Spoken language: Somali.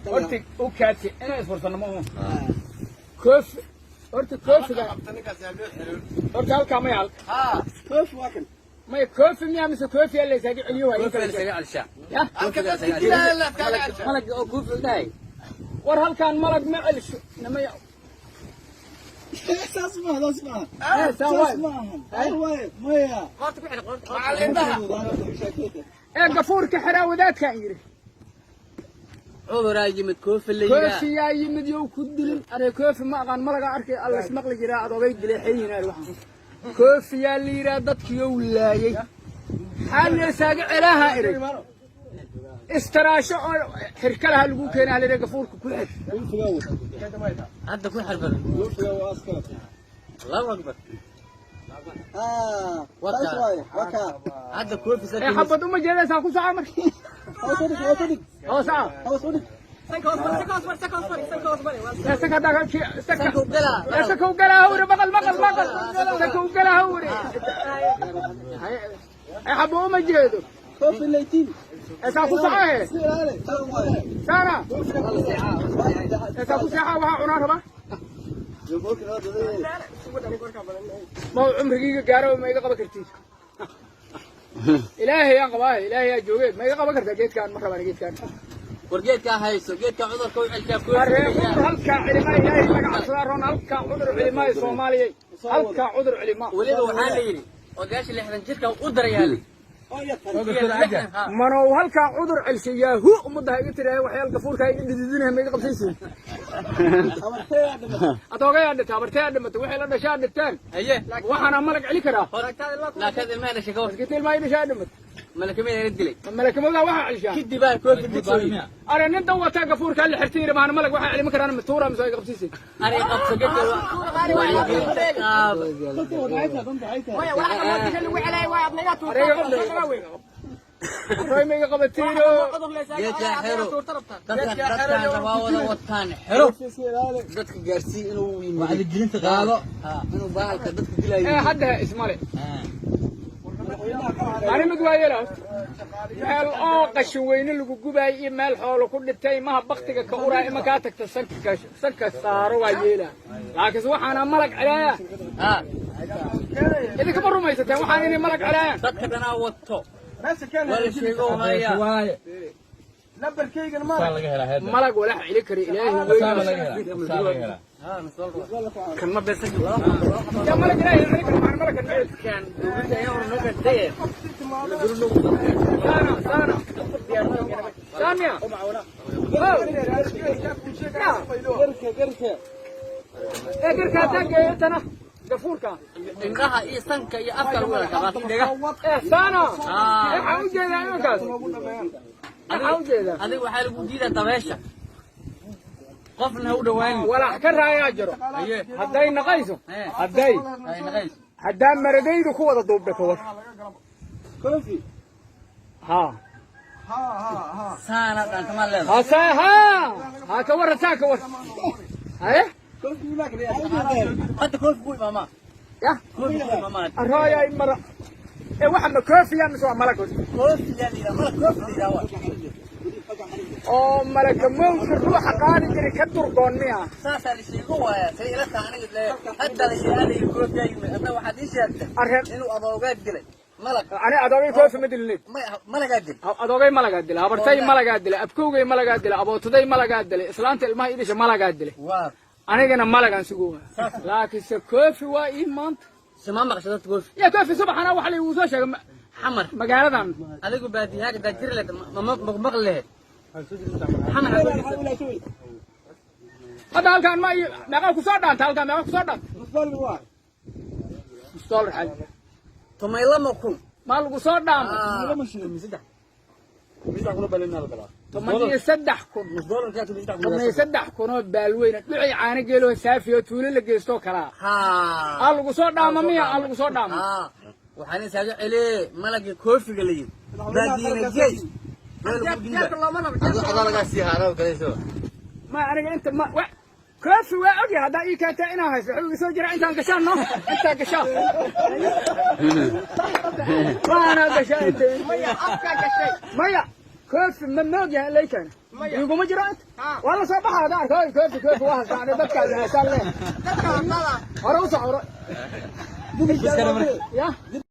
Horta u kaadsi inaan isfursano ma uun koofi. Horta koofiga, horta halkaa may hal may koofi miyaa mise koofi aa laysaga celiyo? Waa ya. Malag oo koofi la dhahay. War halkaan malag ma celsho namaya. Saas maaha, saas maaha. Eh, saan saas waay. Maaha waay, maya. Ee gafuurka xiraa wadaadkaan yidhi. Cuduraa yimid, koofi la yiraa. Koofi yaa yimid, yow ku dilin. Aree koofi ma aqaan, malaga arkay alla ismaqli jiraa, adoogay dilay xeyihin. Ari waxaan koofi yaa la yidhaa, dadkiyow laayay, xaa leesaaga celaaha iray istaraasho oo xirka laha lagu keenaa la yidhaa, gafuurka ku xir. Hadda ku xir badan. Allahu akbar. Saas waaye, waa kaa. Hadda koofi. Ee xabad uma jeedaysaa, ku soco marka. Hoos u dhig, hoos u dhig. Hoos ah. Hoos u dhig. Ee sanka haddaa sanka Sanka u galaa. Ee sanka u galaa hawre, maqal maqal maqal, sanka u galaa hawre. Ee xabad uma jeedo. Koofi 19. Ee saa ku soco he. Si ilaali, saas waaye. Saana ee saa ku seexaa, waxaa cunaa rabaa. Ma uu cumrigiyga gaaro, ma iga qaban kartid? Ilaahay aan qabaa, ilaahay aa jooge, ma iga qaban kartaa geedkaan? Ma rabaan geedkaan. War geedkaa hayso, geedkaa cudurka u celshaa koofi. Aree cudur halkaa cilimaa, ilaahay laga cabsadaa roon, halkaa cudur cilimaa Soomaaliyay, halkaa cudur cilimaa. Weliba waxaa la yidhi odayaasha 60 jirka u darayaa la. Manow halkaa cudur celshay yaahu ummadda ha iga tiraahay, waxyaal gafuurka ha iga dhididinaya, ma iga qabsaysiin? Adoogayaa dhintay, habartayaa dhimatay, waxay la dhashaa dhinteen. Haye. Waxaana malag celi karaa. Laakiin ilmaha dhashay ka war. Maskiinta ilmaha i dhashaa dhimatay. Malakamida la dilay. Malakamoodaa waxaa celshaa. Kadib baa koofi digsoy. Are nin dan wataa gafuurkaa la xirtay yidhi, maana malag waxaa celimi karaan matuura mise iga qabsaysiin? Ari qabso geedka. Are iga qabta, roy, ma iga qabatiino? Geedkaa xero. Dadkaan rabaa wada wataan xero. Dadka gaarsii inuu yimid. Wacyigelinta qaado. Inuu bahalka dadka dilayo. Ee hadda ismale ani mid waa yeela, horta meel oo qashin weyne lagu gubaay iyo meel xoolo ku dhintay maha baktiga ka uraa ima kaa tagta, sanka sanka saaro waa yeela, laakiinse waxaana malag celaaya. Idinkama rumaysateen waxaan inay malag celaayaan? Dadka dhanaa wato. Waa la sheego haya. Waaye. Saa laga helaa heedda. Malag walax celi kara ilaahi Saa weyn. laga helaa. Saa laga helaa. Kan ma beersan. Yaa malag ilaahi celi kara, maana malag kan celi. Kan dowladda ayaa hore noo keentay. Saana saana saamiya. Garka, garka. Ee garka haddaan geeyo tana gafuurka. Indhaha iyo sanka iyo afka lagu wada qabaa dhega. Ee saana waxaan u jeedaa imankaas, waxaan u jeedaa. Adiga waxaa lagu diidaa dabeesha. Qofna ha u dhawaanin. Walax ka raayaa jiro. Haye. Hadday naqayso, hadday Ay naqays. haddaa maradaydu ku wada duubdha ka war. Koofi. Ha. Saana dhaantama leedahay. Hasa ha ha ka warran, saa ka war, haye. Koofi. Hadda koofi ku imaamaa. Ya. Koofi ku imaamaa. Arooyay mara ee waxa ma koofiya mise waa malag horta? Koofi yaa la yidhaha, malab koofi la yidhaha waa. Oo malaka mowdka ruuxa qaadi jiray ka durgoon miya? Saasaa la sheego waaya. Say ila tahay aniga le hadda la yidhaha koofi yaa yimid. Adna waxaad ii sheegtay arrin inuu adoogaa dilay. Malag. Ani adoogay koofi ma dilinin. Malagaa dil. Adoogay malagaa dilay, habartay malagaa dilay, abkowgay malagaa dilay, abootaday malagaa dilay, islaanta ilmaha ii dhasha malagaa dilay. Waa. Anigana malagaan sugo, laakiinse koofi waa ii maanta. Sima maqasho dadka koofi. Ya koofi subaxana waxa la igu soo sheegay Xamar. magaaladan. Adigu baadiyahaaga daajiri lahayd ma maqli lahayd. Xamar ha soo jirto. Hadda halkaan ma iyo meeqa kusoo dhaanta, halkaan meeqa kusoo dhaanta? Nus dollar xaj. 12,000. Ma lagu soo dhaamo? 13,000, 13,000 oo baalweyna dhucay caano geeloo saafi oo tuulo la geystoo kalaa. Aa lagu soo dhaamo miya? Aa lagu soo dhaamo. Waxaan isaaga celiyey malagii koofiga la yidhi. Baadiyana geey. Meel lagu diida. Adaa lagaa sii haaraa galayso. Ma aniga inta ma wa koofi waa ogyahay, haddaa ii keentaa inaan haysto wuxuu iga soo jira intaan gashaan no intaan gashaan waana gashaa inta maya afka gashay maya. Koofi ma moog yahay lay keena? Iguma jiro inta. Waa la soo baxaa ada arko. Koofi, koofi waa haystaa dadkaas haystaan le. Hore u soco, hore. Ya.